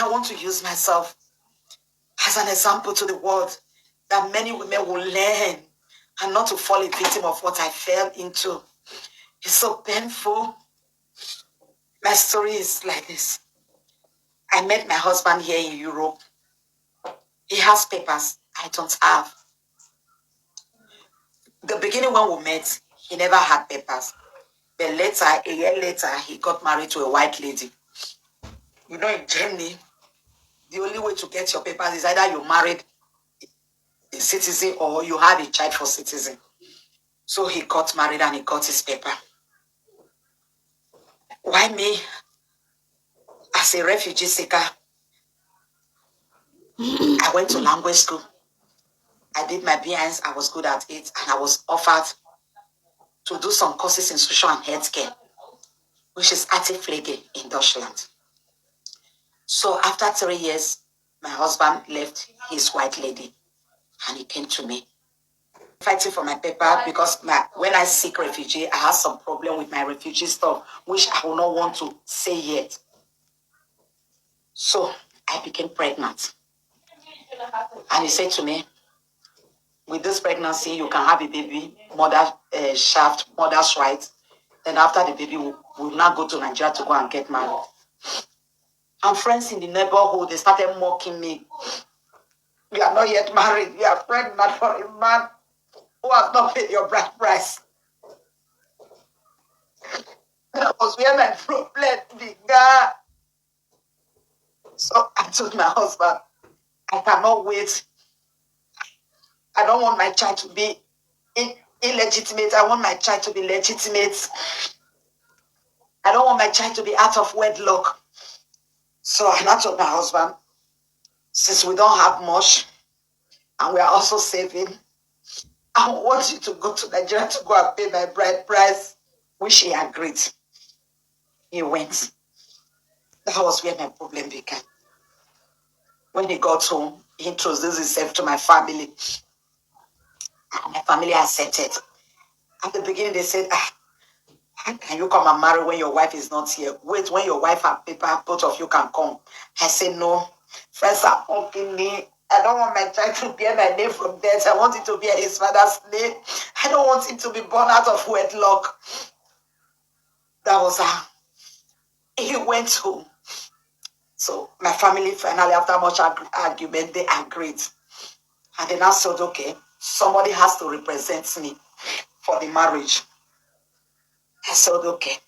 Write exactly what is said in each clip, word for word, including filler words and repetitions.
I want to use myself as an example to the world that many women will learn and not to fall a victim of what I fell into. It's so painful. My story is like this. I met my husband here in Europe. He has papers I don't have. The beginning when we met, he never had papers. But later, a year later, he got married to a white lady. You know, in Germany, the only way to get your papers is either you married a citizen or you have a child for citizen. So he got married and he got his paper. Why me? As a refugee seeker, I went to language school. I did my B I S, I was good at it, and I was offered to do some courses in social and healthcare, which is Artiepflege in Dutchland. So after three years, my husband left his white lady and he came to me. Fighting for my paper because my, when I seek refugee, I have some problem with my refugee stuff, which I will not want to say yet. So I became pregnant. And he said to me, "With this pregnancy, you can have a baby, mother uh, shaft, mother's right. Then after the baby, we will now go to Nigeria to go and get married." And friends in the neighborhood, they started mocking me. "You are not yet married. You are pregnant for a man who has not paid your bride price." That was where my problem began. So I told my husband, "I cannot wait. I don't want my child to be in, illegitimate. I want my child to be legitimate. I don't want my child to be out of wedlock." So I now told my husband, "Since we don't have much and we are also saving, I want you to go to Nigeria to go and pay my bride price," which he agreed. He went. That was where my problem began. When he got home, he introduced himself to my family. And my family accepted. At the beginning, they said, "Ah, how can you come and marry when your wife is not here? Wait, when your wife and paper, both of you can come." I said, "No. Friends are mocking me. I don't want my child to bear my name from death. I want him to bear his father's name. I don't want him to be born out of wedlock." That was how he went home. So my family finally, after much arg- argument, they agreed. And they now said, "Okay, somebody has to represent me for the marriage." I said, "Okay."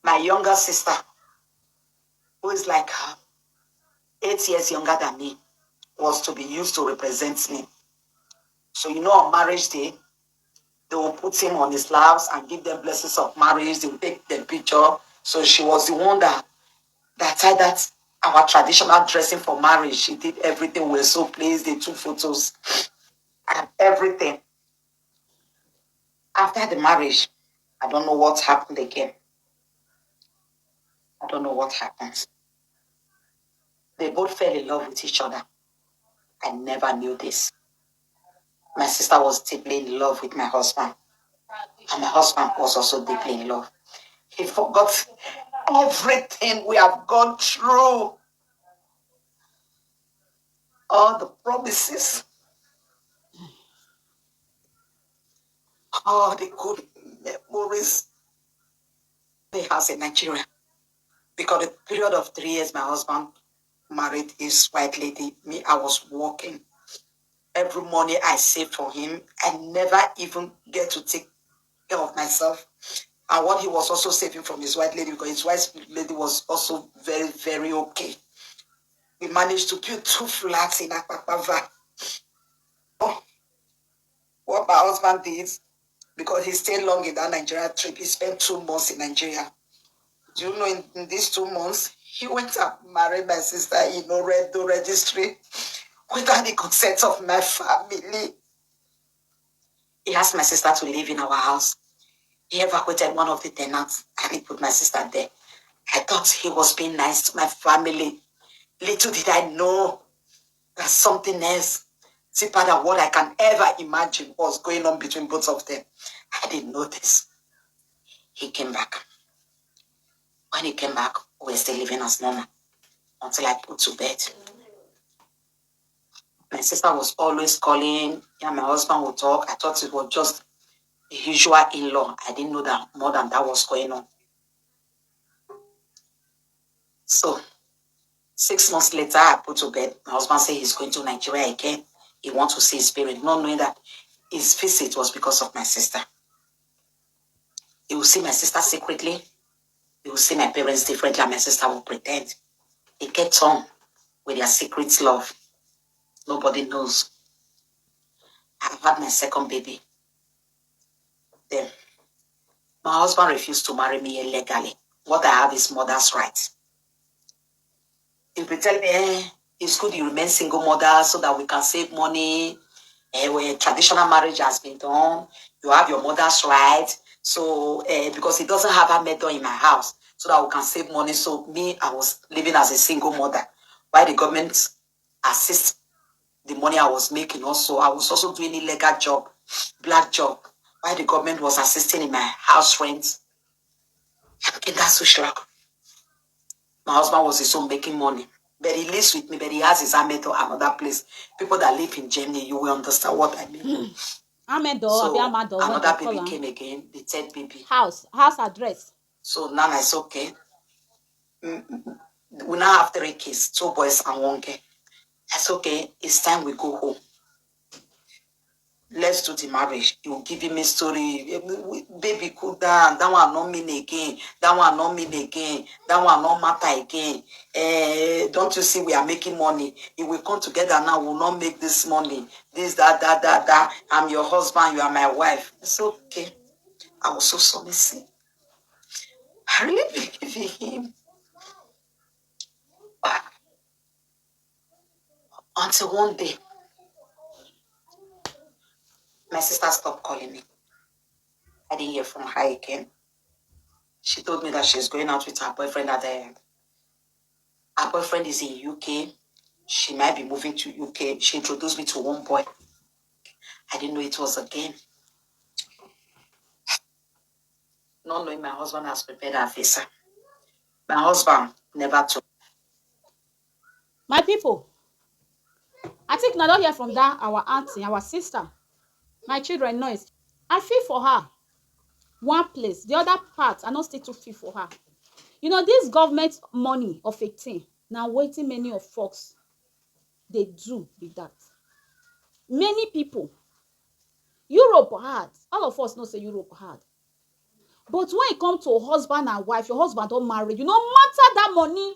My younger sister, who is like uh, eight years younger than me, was to be used to represent me. So, you know, on marriage day, they will put him on his laps and give them blessings of marriage. They will take the picture. So she was the one that that tied that our traditional dressing for marriage. She did everything. We were so pleased. They took photos and everything. After the marriage, I don't know what happened again. I don't know what happened. They both fell in love with each other. I never knew this. My sister was deeply in love with my husband, and my husband was also deeply in love. He forgot everything we have gone through, all the promises, all the good memories he has in Nigeria. Because the period of three years my husband married his white lady, me, I was working. Every money I saved for him, I never even get to take care of myself. And what he was also saving from his white lady, because his white lady was also very, very okay. We managed to build two flats in Akpakpava. Oh, what my husband did, because he stayed long in that Nigeria trip, he spent two months in Nigeria. Do you know, in, in these two months, he went and married my sister in Oredo registry without the consent of my family. He asked my sister to live in our house. He evacuated one of the tenants and he put my sister there. I thought he was being nice to my family. Little did I know that something else, deeper than what I can ever imagine, was going on between both of them. I didn't know this. He came back. When he came back, we were still living as normal. until I put to bed. My sister was always calling. Yeah, my husband would talk. I thought it was just a usual in-law. I didn't know that more than that was going on. So six months later, I put to bed. My husband said he's going to Nigeria again. He wants to see his parents, not knowing that his visit was because of my sister. He will see my sister secretly. He will see my parents differently, and my sister will pretend. He kept on with their secret love. Nobody knows. I had my second baby. Then my husband refused to marry me illegally. What I have is mother's right. If you tell me, eh, it's good you remain single mother so that we can save money. Eh, when traditional marriage has been done, you have your mother's right. So, eh, because he doesn't have a mother in my house, so that we can save money. So me, I was living as a single mother. Why the government assist the money I was making also? I was also doing illegal job, black job. Why the government was assisting in my house rent? I became that social. My husband was his own making money. But he lives with me, but he has his ameto another place. People that live in Germany, you will understand what I mean. Amedo, so, abi Amado, what another baby came again, the third baby. House, house address. So now it's okay. Mm, mm, mm. We now have three kids, two boys and one girl. That's okay. It's time we go home. Let's do the marriage. You give me story. Eh, baby, cool down. That one not mean again. That one not mean again. That one not matter again. Eh, don't you see we are making money? If we come together now, we'll not make this money. This, that, that, that, that. I'm your husband. You are my wife. It's okay. I was so submissive. I really believe in him. Until one day, my sister stopped calling me. I didn't hear from her again. She told me that she's going out with her boyfriend at the end. Her boyfriend is in U K. She might be moving to U K. She introduced me to one boy. I didn't know it was a game. Not knowing my husband has prepared her visa. My husband never told. My people, I think una don hear from that our aunty, our sister. My children noise. I feel for her. One place, the other part, I no still too feel for her. You know, this government money of a thing, na wetin many of folks dey do be that. Many people, Europe hard. All of us know say Europe hard. But when it come to husband and wife, your husband don marry you, no matter that money,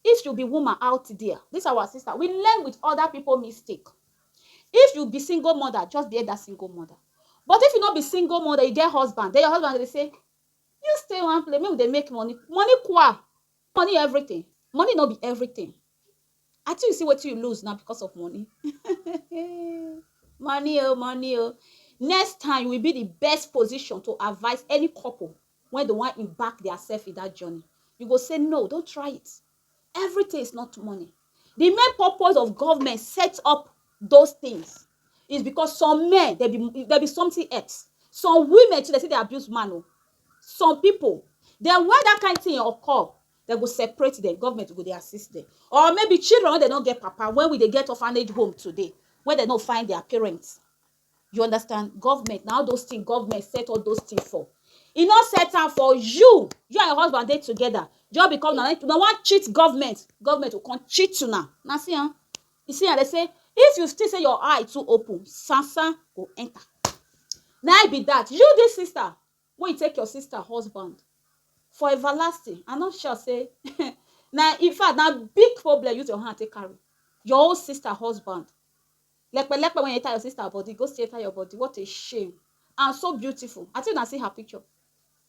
if you be woman out there, this our sister, we learn with other people mistake. If you be single mother, just be that single mother. But if you no be single mother, you get husband, then your husband dey say, you stay one place, make we dey make money. Money kwa, money everything. Money no be everything. I think you see wetin you lose now because of money. Money oh, money oh. Next time, you will be the best position to advise any couple when they want embark their self in that journey. You go say, no, don't try it. Everything is not money. The main purpose of government set up those things is because some men, there be, there be something else. Some women too, they say they abuse man. Oh. Some people, then when that kind of thing occur, they go separate them. Government go dey assist them. Or maybe children when they don't get papa, when we dey get orphanage home today, when they don't find their parents. You understand? Government, now those things, government set all those things for. E no set am for you. You and your husband dey together. Just because na na one cheat government, government will come cheat you now. Now see, huh? You see, and they say, if you still say your eye too open, sansan go enter. Now be that. You, this sister, when you take your sister husband for everlasting, I'm not sure say now in fact now big problem use your hand take carry. Your own sister husband. Lekpelekpe when you enter your sister body, go still enter your body. What a shame. And so beautiful. I think I see her picture.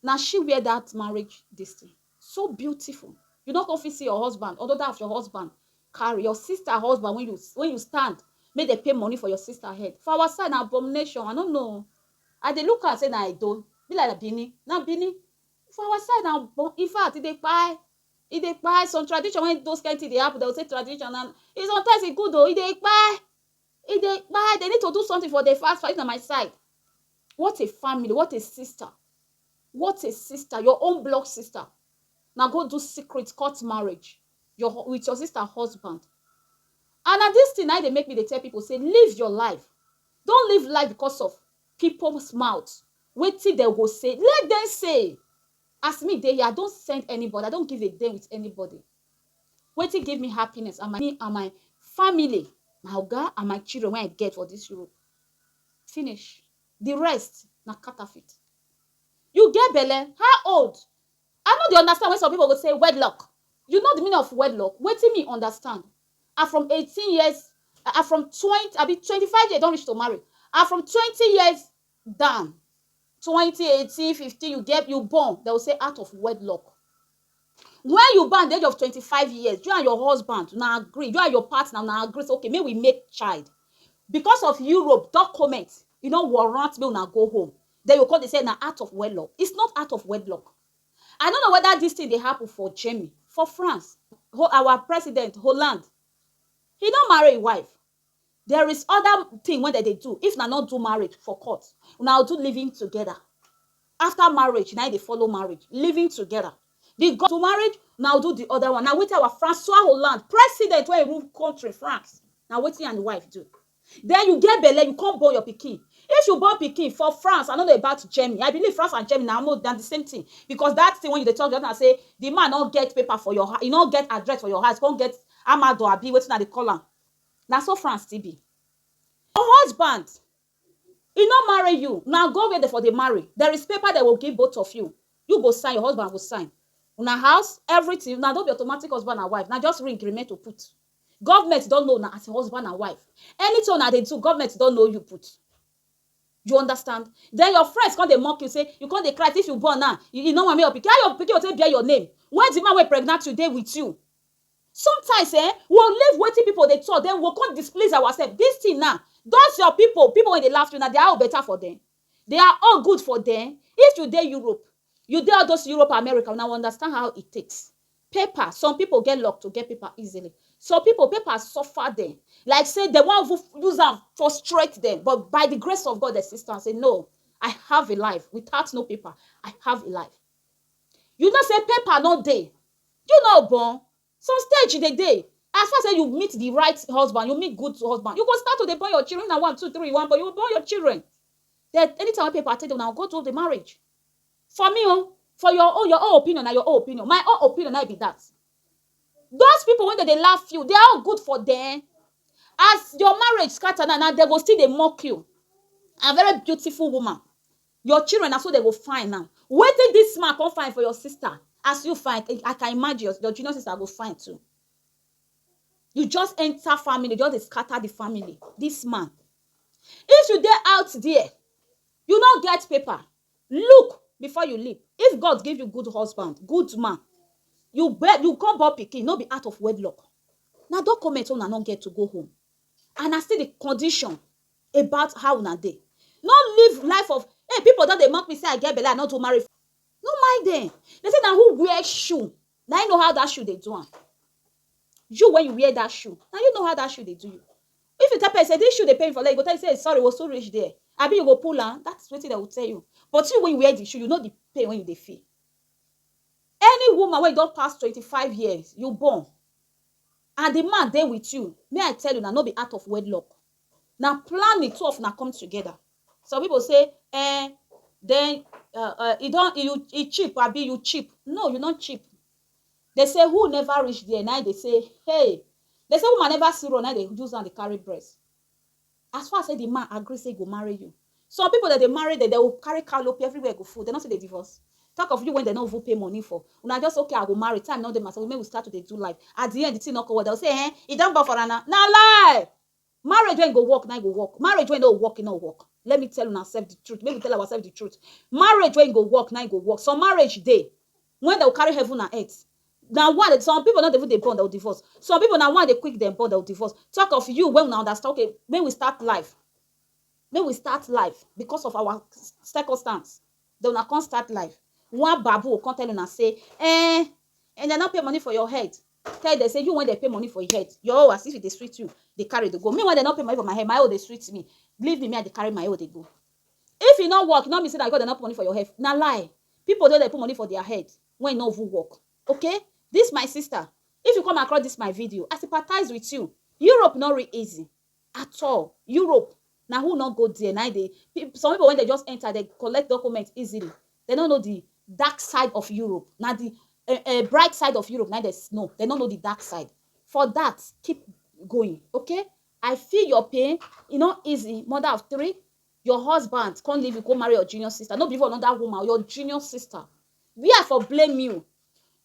Now she wear that marriage this thing. So beautiful. You don't go fit see your husband, although that of your husband carry your sister husband when you when you stand, make they pay money for your sister head. For our side, na abomination. I don't know. I dey look and say na I do. Be like Bini. Na Bini. For our side, na abo- in fact, e dey kpai. E dey kpai. Some tradition when those kind things dey happen, they will say tradition. And e sometimes e good though. E dey kpai. E dey kpai. They need to do something for the fast. If na my side. What a family. What a sister. What a sister. Your own blood sister. Now go do secret court marriage. your hu- with your sister husband. And na this thing na dey make me dey tell people say, live your life. Don't live life because of people's mouth. Wetin dem go say, let them say. As me dey here, I don't send anybody, I don't give a damn with anybody. Wetin give me happiness and my, me and my family, my oga and my children wey I get for this Europe. Finish. The rest na counterfeit. You get belle? How old? I no dey understand when some people go say wedlock. You know the meaning of wedlock? Wetin me understand? I from eighteen years, I from twenty, I be twenty-five years, don reach to marry. I from twenty years down, twenty, eighteen, fifteen, you get, you born, they will say out of wedlock. When you born the age of twenty-five years, you and your husband na agree, you and your partner na agree say, okay, make we make child. Because of Europe document, you know, warrant me una go home. Then you come dey say na out of wedlock. It's not out of wedlock. I don't know whether this thing dey happen for Germany, for France, Ho- our president, Holland, he don marry him wife. There is other thing wey dem dey do. If na not do marriage for court, una do living together. After marriage, na dey follow marriage, living together. The go to marriage, now do the other one. Now wetin our Francois Hollande, president wey rule country France, now wetin and wife do? Then you get belle, you come born your pikin. If you born pikin for France, I don't know about Germany. I believe France and Germany now more than the same thing, because that thing when you dey talk, you say the man not get paper for your house, you not get address for your house, can't get amado abi wetin I dey call am. Na so France still be. Your husband, he not marry you. Now go where they for the marry. There is paper that will give both of you. You go sign, your husband will sign. Una house, everything. Now don't be automatic husband and wife. Now just ring remain to put. Government don't know now as a husband and wife. Anything una dey do, government don't know you put. You understand? Then your friends come dey mock you, say you come dey cry. If you born now, you, you know what me your pikin. How your pikin go take bear your name? When the man wey pregnant you dey with you? Sometimes eh, we will leave wetin people dey talk, then we will come displease ourselves. This thing now, those your people, people wey dey laugh you now, they are all better for them. They are all good for them. If you dey Europe, you dey all those Europe, America, now understand how it takes. Paper, some people get luck to get paper easily. Some people, paper suffer them. Like say they wan even use am frustrate them. But by the grace of God, the sister say, no, I have a life. Without no paper, I have a life. You know say paper no dey. You know born. Some stage dey dey. As far as say you meet the right husband, you meet good husband, you go start to dey born your children. Na one, two, three, one, but you go born your children. Then anytime when paper take them, now go to the marriage. For me, oh, for your own, your own opinion, na your own opinion. My own opinion, na be that. Those people when they, they laugh you, they are all good for them. As your marriage scatter now, now they go still they mock you. A very beautiful woman. Your children are so they go fine now. Wait till this man come fine for your sister. As you fine, I, I can imagine your, your junior sister go fine too. You just enter family, just dey scatter the family. This man. If you dey out there, you no get paper. Look before you leap. If God give you good husband, good man, you be, you come born pikin, no be out of wedlock. Now don't comment on and not get to go home. And I see the condition about how una dey. No live life of, hey, people don dey mock me say I get belle, I no too marry. No mind them. They say na who wear shoe, na I know how that shoe dey do am. You when you wear that shoe, now you know how that shoe dey do you. If you tell person say this shoe dey pain for leg, go tell you say sorry, we soon reach there. Abi you go pull am. That's wetin they will tell you. But you when you wear the shoe, you know the pain when you dey feel. Any woman wey don pass twenty-five years, you born, and the man dey with you, may I tell you, na no be out of wedlock. Na plan the two of una come together. Some people say, eh, then uh, uh, e don you e cheap, abi you cheap. No, you not cheap. They say who never reach there, now they say, hey, they say woman never see road, now they use and they carry breast. As far as say the man agree say he go marry you. Some people that they marry, they, they will carry canopy everywhere go full. They not say they divorce. Talk of you when they no even pay money for. Una just okay, I go marry. Time not the matter. When we start to dey do life. At the end, the thing not go well. They'll say, eh, it don't go for now. Na lie. Marriage when go work, now go work. Marriage when no work, e no work. Let me tell una self the truth. Make we tell ourselves the truth. Marriage when go work, now go work. Some marriage day, when they'll carry heaven and earth. Now one, some people not even they born, they'll divorce. Some people now one they quick them born, they'll divorce. Talk of you when we understand. Okay, when we start life, when we start life because of our circumstance, then una come start life. One babu will come tell una say, eh, and they not pay money for your head. Tell them say you when they pay money for your head, your own as if it dey sweet you, they carry the go. Me when they not pay money for my head, my own they sweet me. Believe me, me I dey carry my own they go. If you not work, not me say that God they not put money for your head. Na lie. People don't they put money for their head when no even work. Okay, this my sister. If you come across this my video, I sympathize with you. Europe not really easy at all. Europe, now who not go there? Now they, some people, when they just enter, they collect documents easily. They don't know the dark side of Europe. Now the uh, uh, bright side of Europe, now they know. They don't know the dark side. For that, keep going, okay? I feel your pain. You know, easy, mother of three. Your husband can't leave you, go marry your junior sister. Not before another woman, your junior sister. We are for blame you.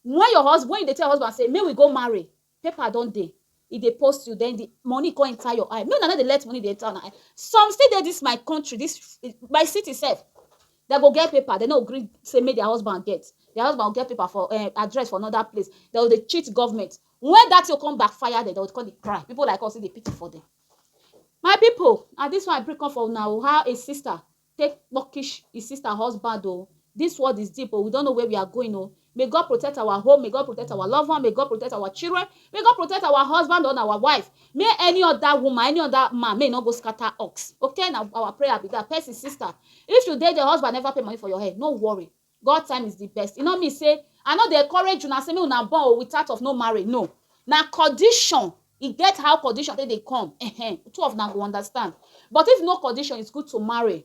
When your husband, when you dey tell your husband say, "May we go marry," paper don dey, e dey post you, then the money come enter your eye. No, na no dey let money dey enter una eye. Some still dey this my country, this my city sef. They go get paper, they no gree say make their husband get. Their husband go get paper for uh, address for another place. They go dey cheat government. When that thing come backfire them, they go come dey cry. People like us, dey pity for them. My people, and this one I bring come for now. How a sister take bockish his sister husband, oh. This world is deep, oh. We don't know where we are going, oh. May God protect our home. May God protect our loved one. May God protect our children. May God protect our husband and our wife. May any other woman, any other man, may not go scatter ox. Okay, now our prayer be that person, sister. If you date the husband, never pay money for your hair. No worry. God time is the best. You know me say, I know they encourage you now. Say me una born with out of no marry. No, now condition. E get how condition take dey come. Ehen, two of una go understand. But if no condition, it's good to marry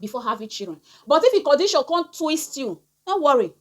before having children. But if the condition can't twist you, don't worry.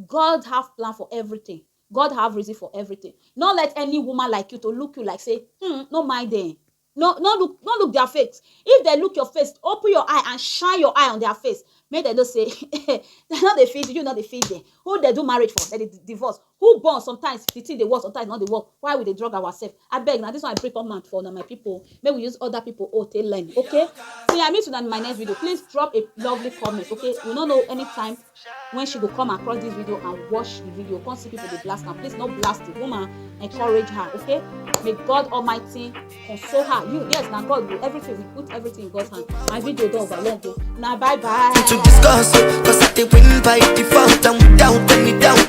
God have plan for everything. God have reason for everything. Not let any woman like you to look you like say, hmm, no mind them. No, no look, no look their face. If they look your face, open your eye and shine your eye on their face. Make they know say they not they feed you, not they feed them. Who they do marriage for? They divorce. Who born sometimes the thing they work, sometimes not they work. Why would they drug ourselves? I beg now. This one I bring comment for now, my people. May we use other people oh take learn. Okay. See, I meet you in my next video. Please drop a lovely comment. Okay. We don't know anytime when she go come across this video and watch the video, come see people dey blast am. Please no blast the woman, encourage her, okay? May God Almighty console her. You, yes, now God will everything. We put everything in God's hand. My video done over long. Now bye bye. To discuss, oh, cause I did win by default and without any doubt.